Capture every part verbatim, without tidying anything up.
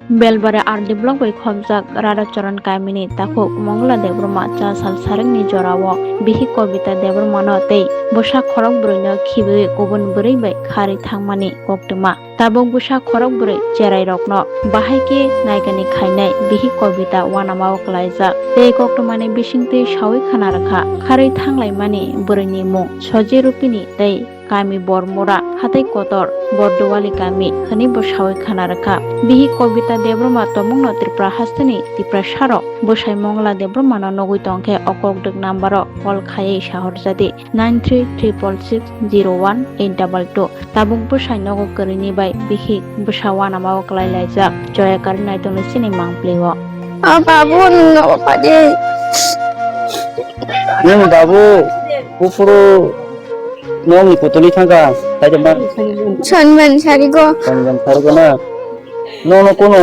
Belbari R D block bai khobjak Radhacharan kamini takhuk Mongla Debbarma cha sal sarikni jorao bihik Kobita Debbarmano tei bwsa khorok brwino khibiwi kubun bwrwi bai kharwi thangmani koktwma. Tabuk bwsa khorok bwrwi cherairokno bahai khe naikani khainai bihik Kobita uanamao klaijak tei koktwmani bisingtwi saui khna rwkha. Kharwi thanglaimani bwrwini mung Soji Rupini tei kami Bormura, hatai kotor Borduwali kami hwnwi bo saui khna rwkha. Bihik Kobita Debbarma tongmungno Tripura hasteni Tiprasarok bwsai Mongla Debbarmano nugwi tongkhe o kokdwk numbero call khaiwi sahorjadi nine three triple six zero one eight double two. Tabuk bwsai nogo kwrwini bai bihik bwsa uanamao klai laijak. Joya kari naitongni chini mangpli o. O babu, nwng nogo padi. Nwng babu, kufuru, nwng ni putuli thangka, saide ma. Sonban sarigo. Sonban sarigo na. Nono kuno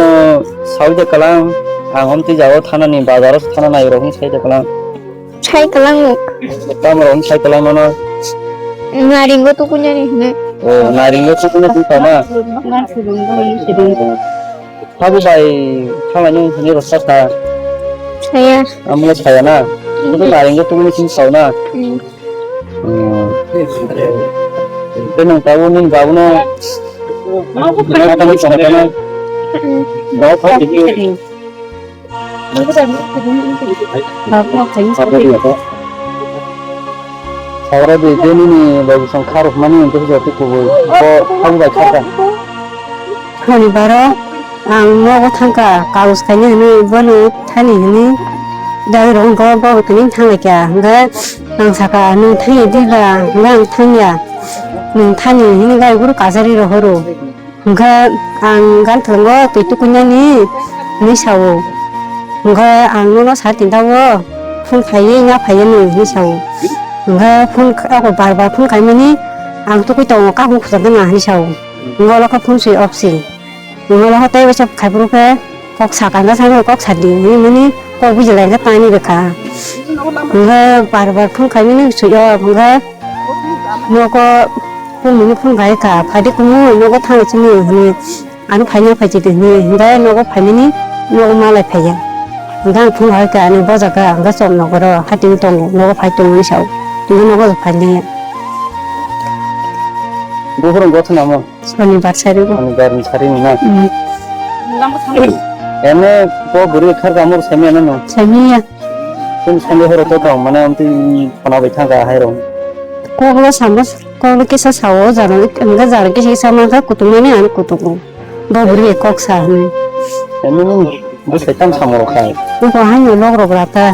sawi de kalang, ang hom twi jago thana ni bazar o thana nai rok ni sawi de kalang. Sai kalang. Tamo rok ni sai kalang nono. Naringo tukunya ni hne. O, naringo tukunya ni thana. Habu bai thalai nung hwnwi rwchapkha. Saya. Amle saya na. Kudu naringo tubuni sini sao na. Hmm. Hmm. Tei nung tabuk nini babuno. Matang ni chongo tano. Babu kha tiki. Sagra de, de nini babu song kharok mani hwnkhe jotoi kubui. Bo habu bai kharka. Khani baro ang nogo thangka, kagus khaini hwnwi bono thani hwnwi dai rok bo, bo tini thanglaikha. Hwnkhe ang saka, "Nwng thangya di ba?" Hwnkhe ang thangya. "Nwng thani," hwnwi gai guru kachari rohoro. Hwnkhe ang ganthango twi tukuinani hwnwi sao. Hwnkhe ang nono sa tinta o phone khaiwi nya phaiya nung hwnwi sao. Hwnkhe phone kh-, ako bar bar phone khaimani ang tukui tongo, kakung khujagwna hwnwi sao. Hwnkhe olo khe phone swi off se. Hwnkhe olo khe tei waisa khaiphuru khe kok sakha hwnkhe sakha kok sadi hwnwi mani kok bujilai khe tani rwkha. Hwnkhe bar bar phone khaimani swi off hwnkhe Nogo kumui ni phone khai kha, "Phaidi kumui, nogo thangwi chini," hwnwi. Ano phaina phai chidi hwnwi. Hwnkhe nogo phainani nogo malai phaiya. Hwnkhe ang phone khai kha, "Ani bojakha," hwnkhe chwng nogoro hati wng tongo, nogo phai tongo hwnwi sao. Hwnkhe nogo phai liya. Buphuru gotho namo? Sonibar sari bo. Sonibar ni sari ni na? Hmm. Ene bo bwrwi kharka amor saimanya no? Saimanya. Kum sandi horo to tong mane amtwi khona bai thangka hai rong. Koklo samo, koklo kisa sao jaro, hwnkhe jaro kisa kisa mankha kutung mani ano kutung. Bo bwrwi kok sa hwnwi. Eno nung bwsai tam samoro khai. Nokho haino lok rok rata.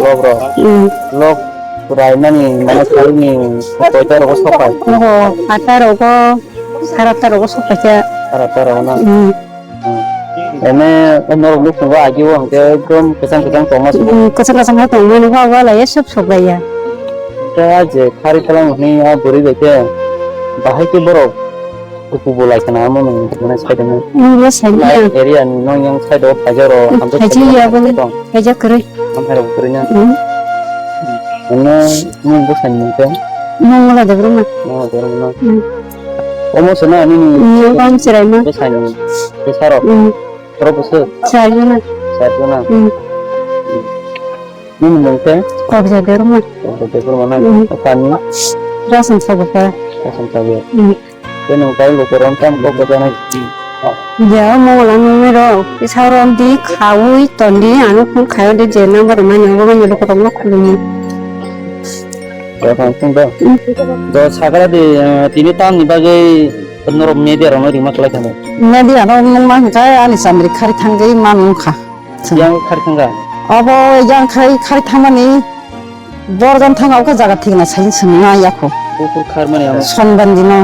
Lok rok. Hmm. Lok rai mani mane khorokni koita rogo sopai. Nokho atta rogo, sara atta rogo sopai kha. Sara atta rogo na. Hmm. Ene norok nukhungo agio hwnkhe ekdom kwchang kwchang tongma se. Hmm, kwchang kwchang khe tongmani, wa wa laiya sop sop laiya. Hwnkhe a je khari thalang hwnwi a bwrwi bai khe bahai khe borok kubu lai khna amo nwng hwnwi sai tongmani. Nwng bo sai manya. Area ni nong yang side o phaijak rok. Hmm, hamjak phaijak ya bo. Tong. Phaijak kwrwi. Hamhai rok kwrwi na. Hmm. Ene nwng bwsai ni mung khe? Mongla Debbarma. Mongla Debbarma. Hmm. Omo se na nini? Hmm, omo Chwraima. Bwsai ni bwsa rok? Hmm. Borok bwswk? Char jona. Char jona? Hmm. Nini mung khe? Kobja Debbarma. Kobja Debbarma na? Hmm. Kani? Rasan Sabukha. Rasan Sabukha. Hmm. Tei nwng tai lukurok tamo kok kwchangni? Ya, Mongla nungni rok, kisa rom di, khaui ton di, ano phone khaio de, je number mani, obo mani lukurokno khulumni. Tei phone phone do? Do sakala di, eh, tini tamni bagwi norok media rokno rima kwlai thangwi? Media rok nungma hwnkhe ani chamri khari thangwi ma nungkha. Yang khari thangkha? Obo yang khai, khari thangmani borjan thang, obo khe jaga thik na sai swngna yakho. Bukur kharmani amo? Sonbandi no.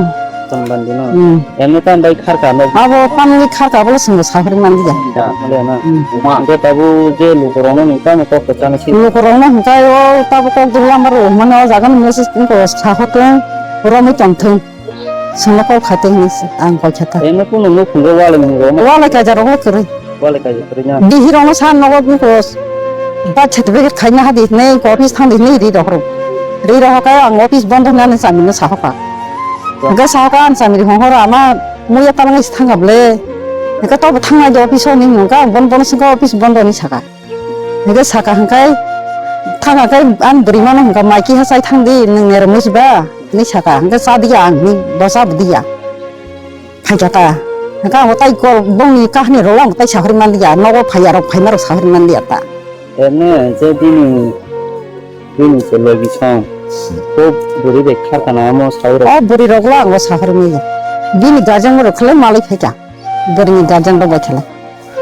Sonbandi no? Hmm. Emni tam bai kharkha no? Abo tamni kharkha, abo le swngbo sahori mandi ya. Ya, ya na. Hmm. Hwnkhe tabu je lukurokno nung tamo kok kwchangni si? Lukurokno hwnkhe o tabu kok dul lambar o hwnmani o jaga ni message tong ko sahotong, romwi tongthung. Swngo kok khaite hinwi se, ang kok kha ta. Eno kunu nukhungo walai ni rok. Walai kaisa rok le kwrwi. Walai kaisa kwrwi na. Bihirokno sa nogo nuko birth certificate khaina hadi hinwi office thangdi hinwi ri rohoro. Ri rohorkhe ang office bondo hinwi ani chamino sahoka. Hwnkhe sahoka ani chamiri honghoro ama muiya tamani se thangkha ble. Hingke tobo thangnai de office o hinwi hwnka, bon bono swngkha office bondo hinwi saka. Hingke saka hingke thangkha khe ani bwrwi mano hwnka, "Mai kiha chai thang di, nwng nerwk musi ba?" hinwi saka. Hingke cha diya ang hinwi bo cha bo diya. Phaikha ta. Hingke ang bo tai kol bongni kahini rok ang bo tai sahori man diya, nogo phaiya rok phaima rok sahori man diya ta. Erne je bini, bini se logi song. Ko buri de kharkana amo sawi rok. O buri rok lo ang bo sahori maya. Bini guardian rok khle malai phaikha. Buri ni guardian rok bai khle.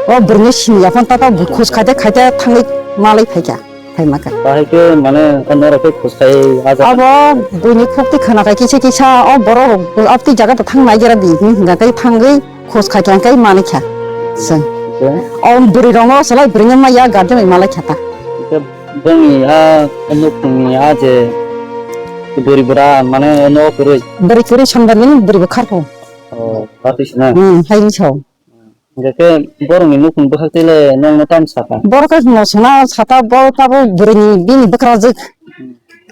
O buri ni sini yaphon tata khus khaite khaite thangwi malai phaikha. Phaima kha. Bahai ke mane norok ke khus khai aja. Abo bini khukti khana kai kisa kisa o borok rok abti jaga to thang nai jera di hinga kai thangwi. Khos kha khe ang kai mani kha. Seng. Oke. O bwrwi rong o salai bwrwi no maya guardian bai malai kha ta. Oke, bongni a nukni a je bwrwi bwra mane no kwrwi. Bwrwi kwrwi songbar ni bwrwi bo kharpo. Oh, pati sina. Hmm, hai ni sao. Oke, borokni nukni bwkhak tele nong no tam saka. Borok no sona sata bo tabo bwrwi ni bini bwkrajwk.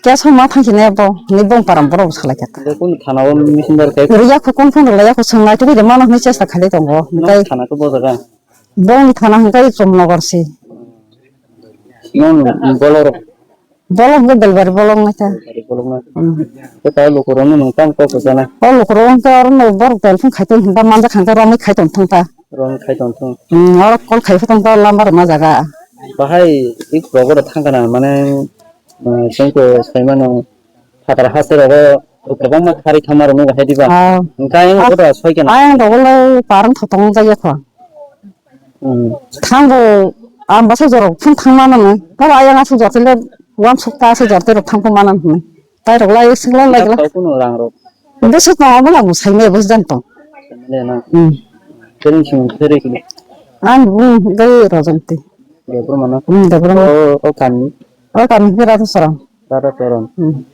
Kya song ma thang sini bo ni bong param borok salai kha. Oke, kunu thana o missing bar khe. Riya khu kung phung rwlai ya khu swngnai twi de mano hwnwi chesta khalai tongo. Nong thana khe bo jaga? Bongni thana hwnkhe Chomnogor se. Nong bolor? Bolong hwnkhe Belbari bolong nai ta. Belbari bolong nai. Hmm. Khe ta lukurokno nong tamo kok kwchana? O lukurok hwnkhe oro no borok telephone khai tong hwnba manjak hwnkhe romwi khai tong thung ta. Romwi khai tong thung. Hmm, oro call khai phai tong ta lama rwma jaga. Bahai ik rogo thang kana mane, eh, chwng to sai mano. Phatar haste rogo kwbangma kharwi thangma rok nugo hai diba? Ah. Hwnkhe ayang rogo da soi kena? Ayang rogo le parang thotong jaya kho. Hmm. Thango ang basa jorok phun thangma nang. Tabo ayang asuk jorte le wan sukta asuk jorte rok thangko mana hwnwi. Tai rok lai singla lai gla. Tabo kuno rang rok. Bwswk no omo lang sai me bwswk jan tong. Sai me na. Hmm. Kering sing kering. Ang, hmm, gai rojong ti. Debra mana? Hmm, Debra mana. O, o kami. O kami ke rata sarang. Rata sarang. Hmm.